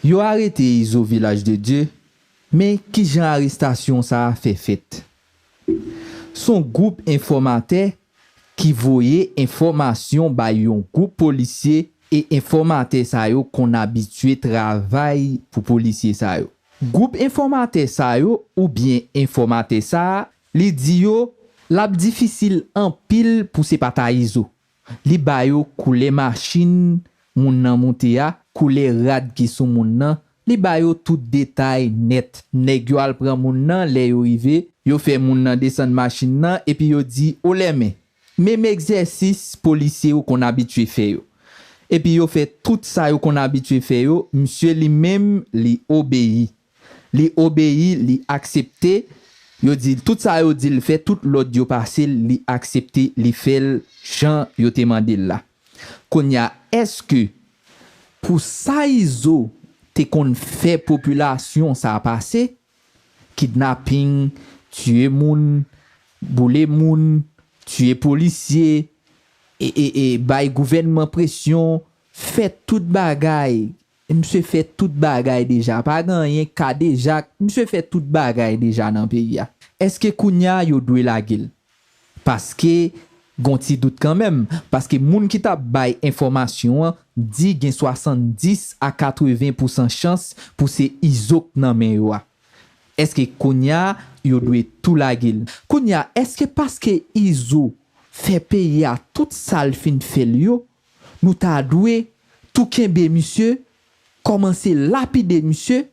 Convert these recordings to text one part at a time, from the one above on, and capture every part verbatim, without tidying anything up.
Yo arete Izo Vilaj de Dye, men kijan arestasyon sa a fè fèt? S on gwoup enfòmatè ki voye enfòmasyon bay yon gwoup polisye e enfòmatè sa yo konn abitye travay pou polisye sa yo. Gwoup enfòmatè sa yo oubyen enfòmatè sa a, li di yo l ap difisil anpil pou se pa ta Izo. Li ba yo koulè machin moun nan moute a, koulè rad ki sou moun nan, li ba yo tout detay nèt. Nèg yo al pran moun nan, lè yo rive, yo fè moun nan desann machin nan epi yo di olèmen. Menm egzèsis polisye yo konn abitye fè yo. Epi yo fè tout sa yo konn abitye fè yo, misye li menm li obeyi. Li obeyi, li aksepte. Yo di l tout sa yo di l fè, tout lòd yo pase l, li aksepte, li fè l jan yo te mande l la. Kounye a, èske pou sa Izo te konn fè popilasyon sa a pase, kidnaping, tiye moun, boule moun, tiye polisye, e, e, e bay gouvènman presyon, fè tout bagay. Misye fè tout bagay deja. Pa gen anyen kadejak. Misye fè tout bagay deja nan peyi a. Èske kounye a yo dwe lage l? Paske gon ti dout kanmenm. Paske moun ki t ap bay enfòmasyon an di gen swasanndis a katreven pousan chans pou se Izo k nan men yo a. Èske kounye a yo dwe tou lage l? Kounye a, èske paske Izo fè peyi a tout sa l fin fè l yo, nou ta dwe tou kenbe misye, kòmanse lapide misye,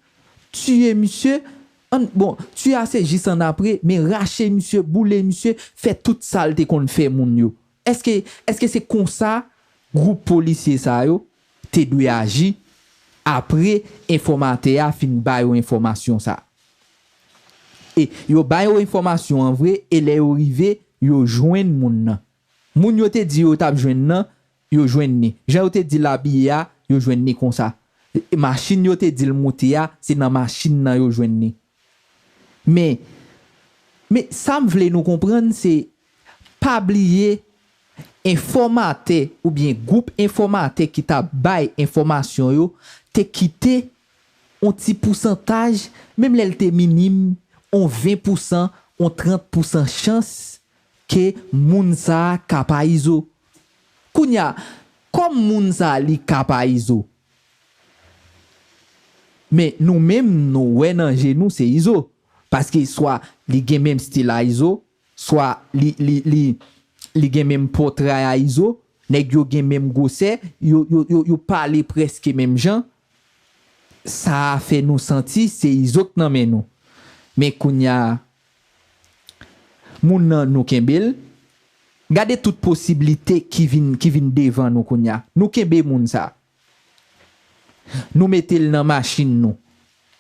tiye misye, ann, bon, tiye a se jis annapre, men rache misye, boule misye, fè tout sa l te konn fè moun yo? Èske, èske se konsa gwoup polisye sa yo te dwe aji apre enfòmatè a fin ba yo enfòmasyon sa? E yo ba yo enfòmasyon an vre, e lè yo rive, yo jwenn moun nan. Moun yo te di yo t ap jwenn nan, yo jwenn ni. Jan yo te di l abiye a, yo jwenn ni konsa. E machin yo te di l moute a, se nan machin nan yo jwenn ni. Men, men sa m vle nou konprann se, pa bliye, enfòmatè oubyen gwoup enfòmatè ki t ap bay enfòmasyon yo te kite on ti pousantaj, menm lè l te minim, on ven pousan, on trant pousan chans ke moun sa a ka pa Izo. Kounye a, kòm moun sa a li ka pa Izo, men nou menm nou wè nan je nou se Izo, paske swa li gen menm stil a Izo, swa li, li, li, li gen menm pòtray a Izo, nèg yo gen menm gwosè, yo, yo, yo, yo pale prèske menm jan. Sa a fè nou santi se Izo k nan men nou. Men kounye a, moun nan nou kenbe l. Gade tout posiblite ki vin, ki vin devan nou kounye a. Nou kenbe moun sa. Nou mete l nan machin nou.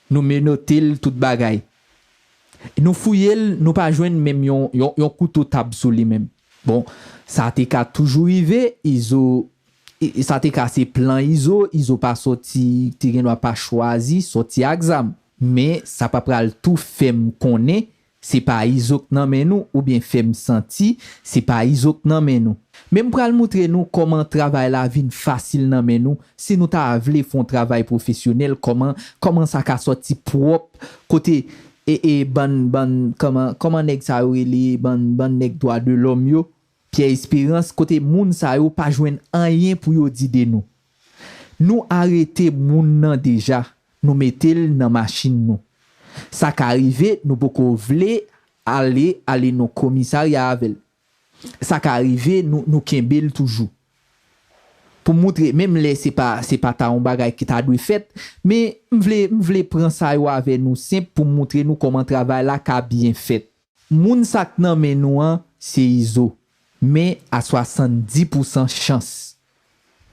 Nou menote l tout bagay. Nou fouye l, nou pa jwenn menm yon, yon, yon kouto tab sou li menm. Bon, sa te ka toujou rive, Izo, i- sa te ka se plan Izo, Izo pa sòti, te gen dwa pa chwazi sòti ak zam. Men sa pa pral tou fè m konnen se pa Izo k nan men nou, oubyen fè m santi se pa Izo k nan men nou. Men m pral moutre nou kòman travay la vin fasil nan men nou, si nou ta vle fè yon travay pwofesyonèl, kòman, kòman sa ka sòti pwòp, kote, e, e, bann, bann, kòman, kòman nèg sa yo rele, bann, bann nèg dwa de lòm yo, Pyè Esperans, kote moun sa yo pa jwenn anyen pou yo di de nou. Nou arete moun nan deja, nou mete l nan machin nou. Sa ka rive, nou poko vle ale, ale nan komisarya avè l. Sa ka rive, nou, nou kenbe l toujou. Pou moutre, menm lè se pa, se pa ta yon bagay ki ta dwe fèt, men m vle, m vle pran sa yo avè nou senp pou moutre nou kòman travay la ka byen fèt. Moun sa k nan men nou an, se Izo, men a swasanndis pousan chans.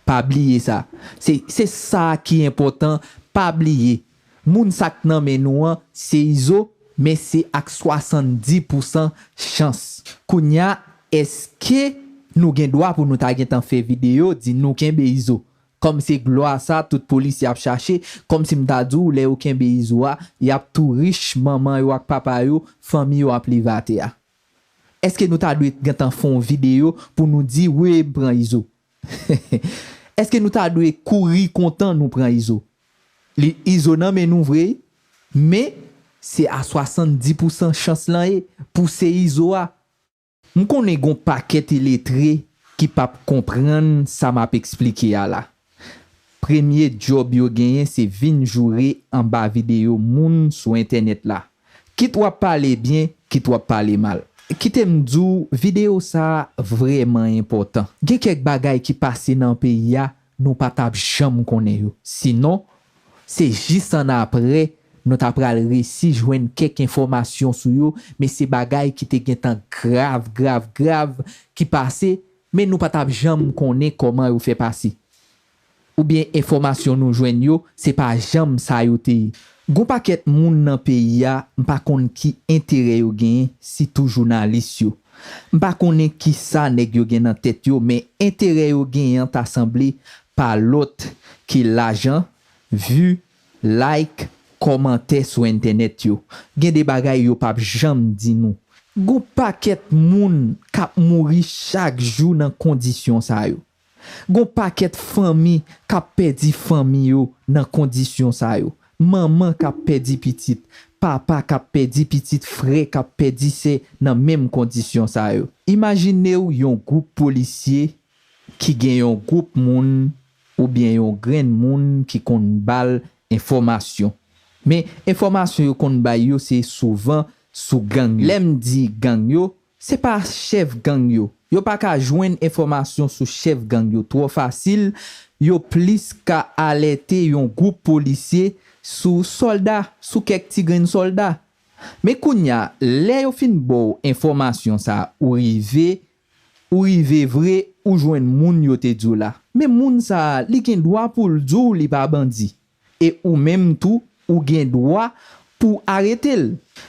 Pa bliye sa. Se, se sa ki enpòtan, pa bliye. Moun sa k nan men nou an, se Izo, men se ak swasanndis pousan chans. Kounye a, èske nou gen dwa pou nou ta gentan fè videyo, di nou kenbe Izo? Kòm se glwa sa tout polisye ap chache, kòmsi m ta di w, lè yo kenbe Izo a, y ap tou rich, manman yo ak papa yo, fanmi yo ap leve atè a. Èske nou ta dwe gentan fè yon videyo pou nou di, wi, m pran Izo? Èske nou ta dwe kouri kontan nou pran Izo? Li Izo nan men nou vre, men se a swasanndis pousan chans lan ye pou se Izo a. M konnen gon pakèt iletre ki p ap konprann sa m ap eksplike a la. Premye djòb yo genyen se vin joure anba videyo moun sou entènèt la. Kit w ap pale byen, kit w ap pale mal. Kite m di w, videyo sa a vrèman enpòtan. Gen kèk bagay ki pase nan peyi a, nou pa t ap janm konnen yo. Sinon, se jis annapre nou ta pral resi jwenn kèk enfòmasyon sou yo, men se bagay ki te gentan grav, grav, grav ki pase, men nou pa t ap janm konnen kòman yo fè pase. Oubyen enfòmasyon nou jwenn yo, se pa janm sa yo te ye. Gon pakèt moun nan peyi a, m pa konn ki enterè yo genyen, sitou jounalis yo. M pa konnen kisa nèg yo gen nan tèt yo, men enterè yo genyen an ta sanble pa lòt ke lajan, vi, like, kòmantè sou entènèt yo. Gen de bagay yo p ap janm di nou. Gon pakèt moun k ap mouri chak jou nan kondisyon sa yo. Gon pakèt fanmi k ap pèdi fanmi yo nan kondisyon sa yo. Manman k ap pèdi pitit, papa k ap pèdi pitit, frè k ap pèdi sè nan menm kondisyon sa yo. Imajine w yon gwoup polisye ki gen yon gwoup moun oubyen yon grenn moun ki konn ba l enfòmasyon. Men enfòmasyon yo konn bay yo se souvan sou gang yo. Lè m di gang yo, se pa chèf gang yo. Yo pa ka jwenn enfòmasyon sou chèf gang yo twò fasil, yo plis ka alète yon gwoup polisye sou sòlda, sou kèk ti grenn sòlda. Men kounye a, lè yo fin ba w enfòmasyon sa a, ou rive, ou rive vre, ou jwenn moun yo te di w la. Men moun sa a, li gen dwa pou l di w li pa bandi. E ou menm tou, ou gen dwa pou arete l.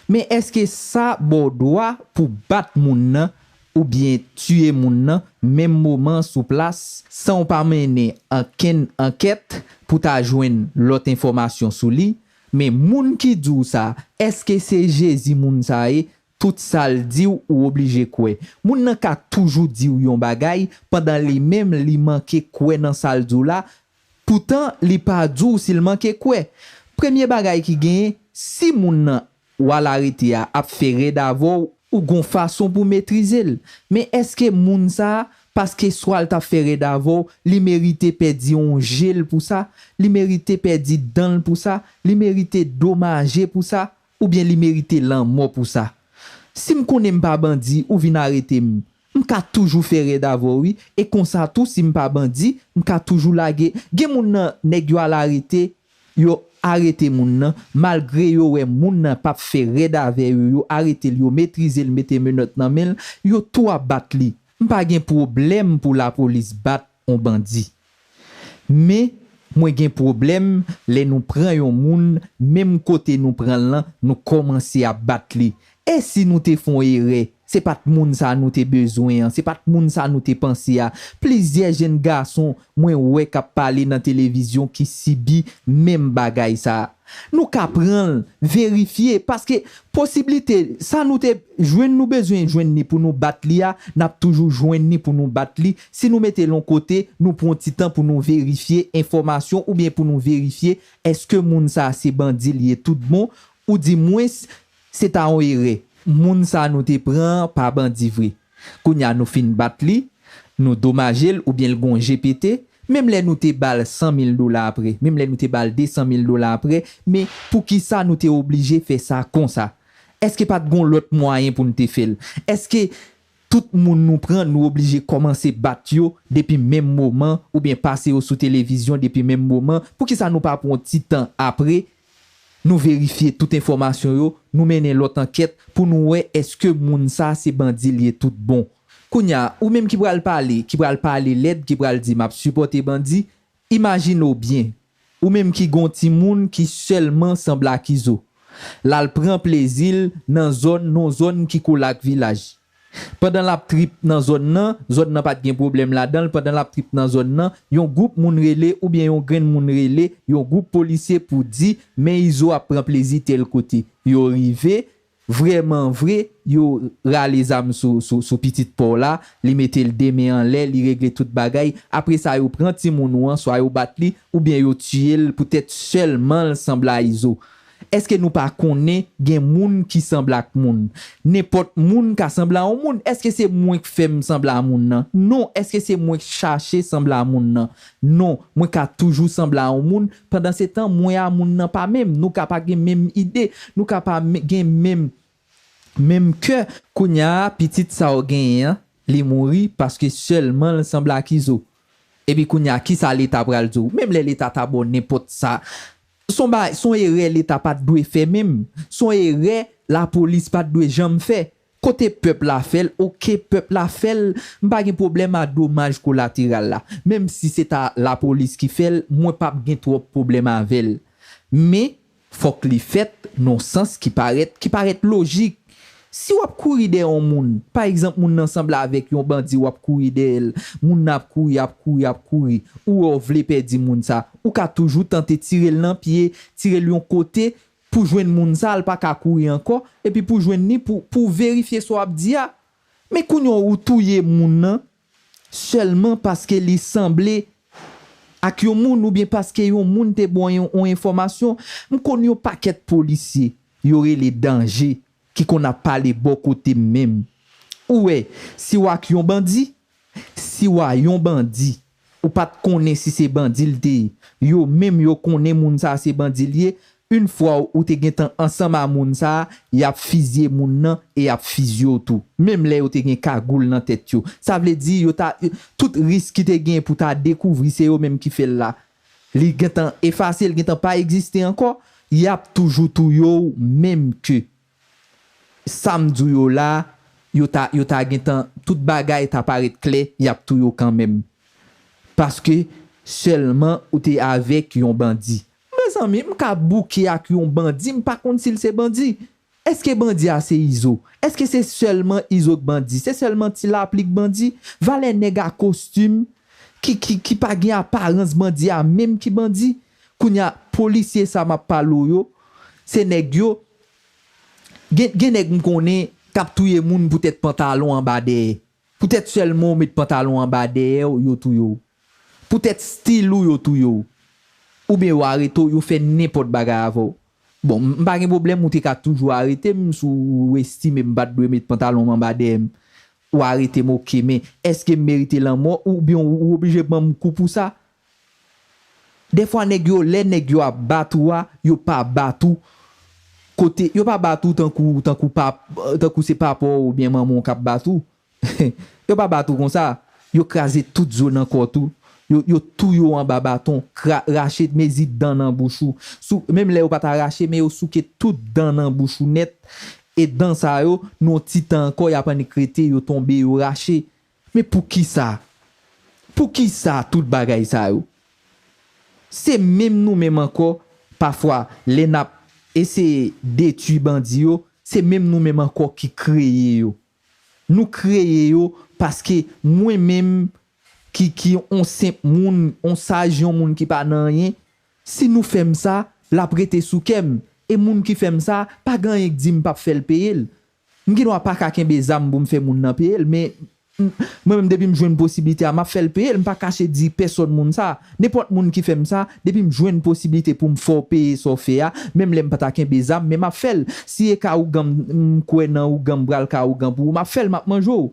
Men èske sa ba w dwa pou bat moun nan oubyen tiye moun nan menm moman sou plas san w pa mennen ankenn ankèt pou ta jwenn lòt enfòmasyon sou li? Men moun ki di w sa, èske se Jezi moun sa ye? Tout sa l di w, ou oblije kwè. Moun nan ka toujou di w yon bagay pandan li menm li manke kwè nan sa l di w la, poutan li pa di w si l manke kwè. Premye bagay ki genyen, si moun nan w al arete a ap fè rèd avè w, ou gon fason pou metrize l. Men èske moun sa a, paske swa l t ap fè rèd avè w, li merite pèdi yon je l pou sa? Li merite pèdi dan l pou sa? Li merite domaje pou sa? Oubyen li merite lanmò pou sa? Si m konnen m pa bandi, ou vin arete m, m ka toujou fè rèd avè w wi, e konsa tou si m pa bandi, m ka toujou lage. Gen moun nan nèg yo al arete, yo arete moun nan, malgre yo wè moun nan p ap fè rèd avè yo, yo arete l, yo metrize l, mete menòt nan men l, yo tou ap bat li. M pa gen pwoblèm pou lapolis bat on bandi. Men, mwen gen pwoblèm lè nou pran yon moun, menm kote nou pran l lan, nou kòmanse ap bat li. E si nou te fè yon erè, se pa t moun sa nou te bezwen an, se pa t moun sa nou te panse a. Plizyè jèn gason mwen wè k ap pale nan televizyon ki sibi menm bagay sa a. Nou ka pran l, verifye, paske posiblite sa nou te jwenn, nou bezwen jwenn ni pou nou bat li a, n ap toujou jwenn ni pou nou bat li. Si nou mete l yon kote, nou pran yon ti tan pou nou verifye enfòmasyon oubyen pou nou verifye èske moun sa a se bandi l ye tout bon, oudimwens se ta yon erè. Moun sa a nou te pran an pa bandi vre. Kounye a nou fin bat li, nou domaje l oubyen l gon je pete, menm lè nou te ba l san mil dola apre, menm lè nou te ba l desan mil dola apre, men poukisa nou te oblije fè sa konsa? Èske pa t gon lòt mwayen pou n te fè l? Èske tout moun nou pran, nou oblije kòmanse bat yo depi menm moman, oubyen pase yo sou televizyon depi menm moman? Poukisa nou pa pran yon ti tan apre, nou verifye tout enfòmasyon yo, nou mennen lòt ankèt pou nou wè èske moun sa se bandi l ye tout bon? Kounye a, ou menm ki pral pale, ki pral pale lèd, ki pral di m ap sipòte bandi, imajine w byen, ou menm ki gon timoun ki sèlman sanble ak Izo, l al pran plezi l nan zòn, nan zòn ki kole ak vilaj. Pandan l ap trip nan zòn nan, zòn nan pa t gen pwoblèm ladan l, pandan l ap trip nan zòn nan, yon gwoup moun rele oubyen yon grenn moun rele yon gwoup polisye pou di, men Izo ap pran plezi tèl kote. Yo rive, vrèman vre, yo rale zam sou, sou, sou pitit pa w la, li mete l de men anlè, li regle tout bagay. Apre sa, yo pran timoun ou an, swa yo bat li, oubyen yo tiye l poutèt sèlman l sanble a Izo. Èske nou pa konnen gen moun ki sanble ak moun? Nenpòt moun ka sanble a yon moun. Èske se mwen k fè m sanble a moun nan? Non. Èske se mwen k chache sanble a moun nan? Non. Mwen ka toujou sanble a yon moun. Pandansetan, mwen a moun nan pa menm. Nou ka pa gen menm ide. Nou ka pa men- gen menm, menm kè. Kounye a, pitit sa w genyen an, li mouri paske sèlman l sanble ak Izo. Epi kounye a, kisa Leta pral di w? Menm lè Leta ta ba w nenpòt sa, se yon ba- se yon erè Leta pa t dwe fè menm. Se yon erè lapolis pa t dwe janm fè. Kote pèp la fè l, oke, pèp la fè l, m pa gen pwoblèm a domaj kolateral la. Menm si se ta lapolis ki fè l, mwen p ap gen twòp pwoblèm avè l. Men, fòk li fèt nan yon sans ki parèt, ki parèt lojik. Si w ap kouri dèyè yon moun, pa egzanp, moun nan sanble avèk yon bandi, w ap kouri dèyè l, moun nan ap kouri, ap kouri, ap kouri, ou wè w vle pèdi moun sa, ou ka toujou tante tire l nan pye, tire l yon kote, pou jwenn moun sa, l pa ka kouri ankò, epi pou jwenn li, pou, pou verifye sa w ap di a. Men kounye a, ou touye moun nan, sèlman paske li sanble ak yon moun oubyen paske yon moun te ba w yon, yon enfòmasyon. M konn yon pakèt polisye, yo rele danje, ki konn ap pale bò kote m menm. Ou wè, si w ak yon bandi, si w a yon bandi, ou pa t konnen si se bandi l te ye. Yo menm yo konnen moun sa a se bandi l ye. Yon fwa ou te gentan ansanm a moun sa a, y ap fizye moun nan e y ap fizye w tou. Menm lè yo te gen kagoul nan tèt yo. Sa vle di, yo ta, tout risk ki te gen pou ta dekouvri, se yo menm ki fè l la. Li gentan efase, li gentan pa egziste ankò, y ap toujou touye w menm ke. Sa m di w yo la, yo ta, yo ta gentan, tout bagay ta parèt klè, y ap touye w kanmenm. Paske sèlman ou te avèk yon bandi. Mezanmi, m ka bouke ak yon bandi, m pa konn si l se bandi. Èske bandi a se Izo? Èske se sèlman Izo k bandi? Se sèlman Ti Lapli k bandi? Valè nèg a kostim ki, ki, ki pa gen aparans bandi a menm ki bandi. Kounye a, polisye sa m ap pale w yo, se nèg yo, gen, gen nèg m konnen k ap touye moun poutèt pantalon anba dèyè. Poutèt sèlman w met pantalon anba dèyè w, yo touye w. Poutèt stil ou, yo touye w. Oubyen yo arete w, yo fè nenpòt bagay avè w. Bon, m m pa gen pwoblèm, ou te ka toujou arete m si w estime m pa t dwe met pantalon m anba dèyè m. Ou arete m, oke, men èske m merite lanmò oubyen ou, ou oblije ban m kou pou sa? Dèfwa nèg yo, lè nèg yo ap bat ou a, yo pa bat ou kote, yo pa bat ou tankou, tankou pa, tankou se papa w oubyen manman w k ap bat ou. Yo pa bat ou konsa. Yo kraze tout zo nan kò tou. Yo, yo touye w anba baton, kra- rache mezi dan nan bouch ou. Sou, menm lè yo pa ta rache, men yo souke tout dan nan bouch ou nèt. E dan sa yo, nan yon ti tan ankò, y ap annik rete, yo tonbe, yo rache. Men poukisa? Poukisa tout bagay sa yo? Se menm nou menm ankò, pafwa, lè n ap eseye detwi bandi yo, se menm nou menm ankò ki kreye yo. Nou kreye yo paske mwen menm ki, ki on senp moun, on saj, yon moun ki pa nan anyen, si nou fè m sa, l ap rete sou kè m. E moun ki fè m sa, pa gen anyen k di m p ap fè l peye l. M gen dwa pa ka kenbe zam pou m fè moun nan peye l, men m- mwen menm depi m jwenn posiblite a, m ap fè l peye l, m pa kache di pèsòn moun sa. Nenpòt moun ki fè m sa, depi m jwenn posiblite pou m fè w peye sa w fè a, menm lè m pa ta kenbe zam, men m ap fè l. Si e ka ougan m, m kwè nan ougan, m pral ka ougan pou ou, m ap fè l, m ap manje w.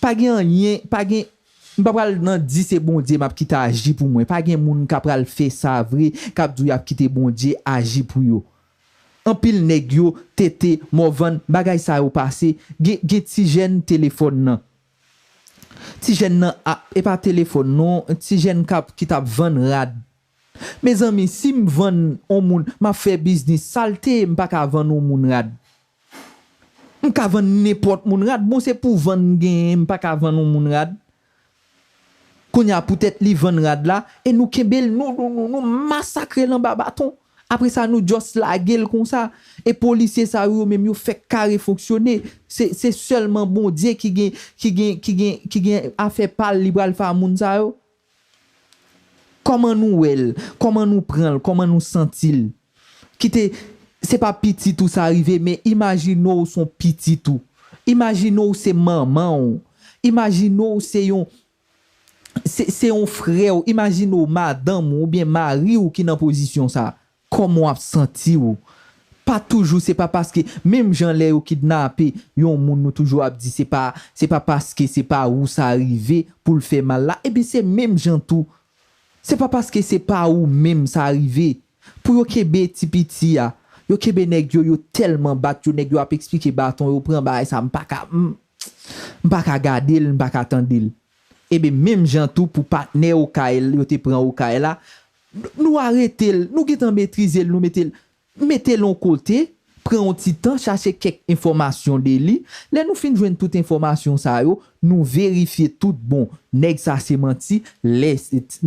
Pa gen anyen, pa gen, m pa pral nan di se Bondye m ap kite aji pou mwen. Pa gen moun k ap pral fè sa vre, k ap di w y ap kite Bondye aji pou yo. Anpil nèg yo, Tete, Mòvann, bagay sa yo pase. Gen, gen ti jèn telefòn nan. Ti jèn nan, a, e pa telefòn non, ti jèn k ap, ki t ap vann rad. Mezanmi, si m vann on moun, m ap fè biznis, sa l te ye, m pa ka vann on moun rad. M ka vann nenpòt moun rad. Bon, se pou vann m genyen, m pa ka vann on moun rad. Kounye a, poutèt li vann rad la, e nou kenbe l, nou, nou, nou, nou masakre l anba baton. Apre sa, nou just lage l konsa. E polisye sa yo, yo menm, yo fèk kare fonksyone. Se, se sèlman Bondye ki gen, ki gen, ki gen, ki gen afè pa l, li pral fè a moun sa yo. Kòman nou wè l? Kòman nou pran l? Kòman nou santi l? Kite se pa pitit ou sa rive, men imajine w se yon pitit ou. Imajine w se manman w. Imajine w se yon se, se yon frè w, imajine w madanm ou oubyen mari w ki nan pozisyon sa. Kòman w ap santi w? Pa toujou, se pa paske, menm jan lè yo kidnape yon moun, nou toujou ap di se pa, se pa paske se pa ou sa rive pou l fè mal la. Ebyen, se menm jan tou. Se pa paske se pa ou menm sa rive. Pou yo kenbe ti piti a, yo kenbe nèg yo, yo tèlman bat yo, nèg yo ap eksplike baton yo pran bagay sa, m pa ka, m, m pa ka gade l, m pa ka tande l. Ebyen, menm jan tou pou patnè Okay l, yo te pran Okay la, nou arete l, nou gentan metrize l, nou mete l, mete l yon kote, pran yon ti tan, chache kèk enfòmasyon de li. Lè nou fin jwenn tout enfòmasyon sa yo, nou verifye tout bon. Nèg sa se manti, lè,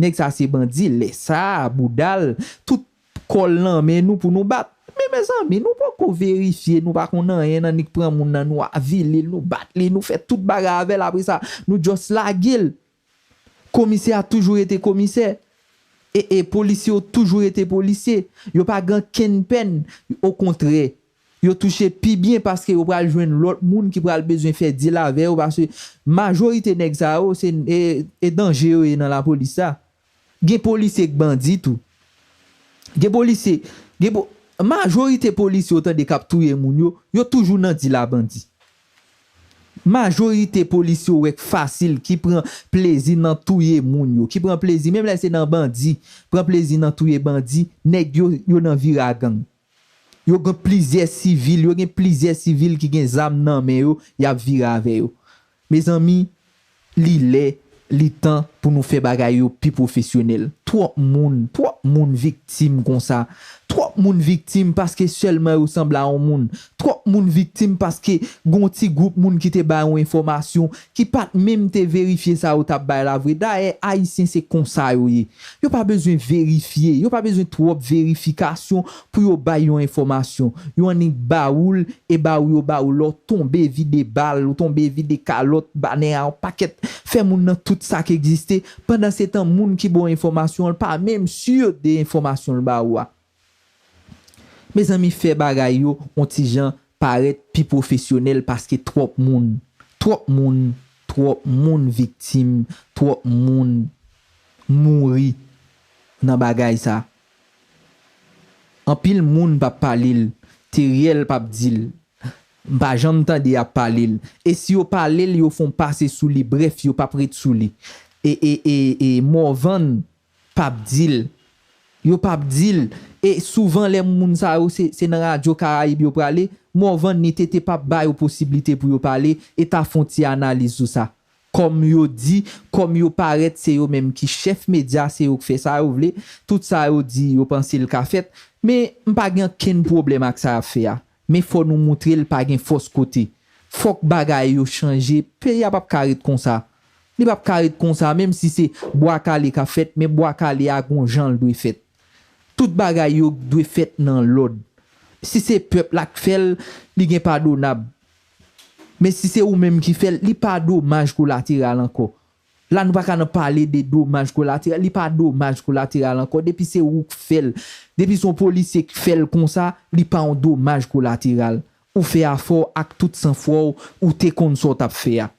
nèg sa se bandi, lè sa, bouda l, tout kò l nan men nou pou nou bat. Men mezanmi, nou poko verifye, nou pa konn anyen, n annik pran moun nan, nou avili l, nou bat li, nou fè tout bagay avè l, apre sa, nou just lage l. Komisè a toujou rete komisè. E, e polisye yo toujou rete polisye. Yo pa gen kenn pèn. Okontrè, yo touche pi byen paske yo pral jwenn lòt moun ki pral bezwen fè deal avè yo, paske majorite nèg sa yo, se, e, e danje yo ye nan lapolis sa. Gen polisye k bandi tou. Gen polisye, gen po, majorite polisye w tande k ap touye moun yo, yo toujou nan deal a bandi. Majorite polisye w wè k fasil, ki pran plezi nan touye moun yo, ki pran plezi, menm lè se nan bandi, pran plezi nan touye bandi, nèg yo, yo nan vire a gang. Yo gen plizyè sivil, yo gen plizyè sivil ki gen zam nan men yo, y ap vire avè yo. Mezanmi, li lè, li tan pou nou fè bagay yo pi pwofesyonèl. Twòp moun, twòp moun viktim konsa. Twòp moun viktim paske sèlman yo sanble a yon moun. Twòp moun viktim paske gon ti gwoup moun ki te bay yon enfòmasyon ki pa t menm te verifye sa yo t ap bay la vre. Dayè, Ayisyen se konsa yo ye. Yo pa bezwen verifye, yo pa bezwen twòp verifikasyon pou yo bay yon enfòmasyon. Yo annik ba ou l, e ba ou yo ba ou lè w tonbe vide bal, ou tonbe vide kalòt, banè a, yon pakèt, fè moun nan tout sa k egziste. Pandan se tan, moun ki ba w enfòmasyon an, l pa menm si de enfòmasyon l ba ou a. Mezanmi, fè bagay yo yon ti jan parèt pi pwofesyonèl paske twòp moun, twòp moun, twòp moun viktim, twòp moun mouri nan bagay sa. Anpil moun p ap pale l, Teriel p ap di l, m pa janm tande y ap pale l. E si yo pale l, yo fè yon pase sou li, brèf, yo p ap ret sou li. E, e, e, e Morvan p ap di l. Yo p ap di l. E souvan lè moun sa yo se, se nan Radyo Karayib yo prale, Morvan ni Tete p ap ba yo posiblite pou yo pale e ta fè yon ti analiz sou sa. Kòm yo di, kòm yo parèt se yo menm ki chèf medya, se yo k fè sa yo vle, tout sa yo di yo panse l ka fèt, men m pa gen okenn pwoblèm ak sa y ap fè a. Men fò nou moutre l pa gen fòs kote. Fòk bagay yo chanje, peyi a p ap ka ret konsa. Li p ap ka ret konsa, menm si se bwa kale k ap fèt, men bwa kale a gon jan l dwe fèt. Tout bagay yo dwe fèt nan lòd. Si se pèp la k fè l, li gen padonab. Men si se ou menm ki fè l, li pa domaj kolateral ankò. La nou pa ka nan pale de domaj kolateral, li pa domaj kolateral ankò. Depi se ou k fè l, depi se yon polisye k fè l konsa, li pa yon domaj kolateral. Ou fè afè w ak tout sanfwa w, ou te konn sa w t ap fè a.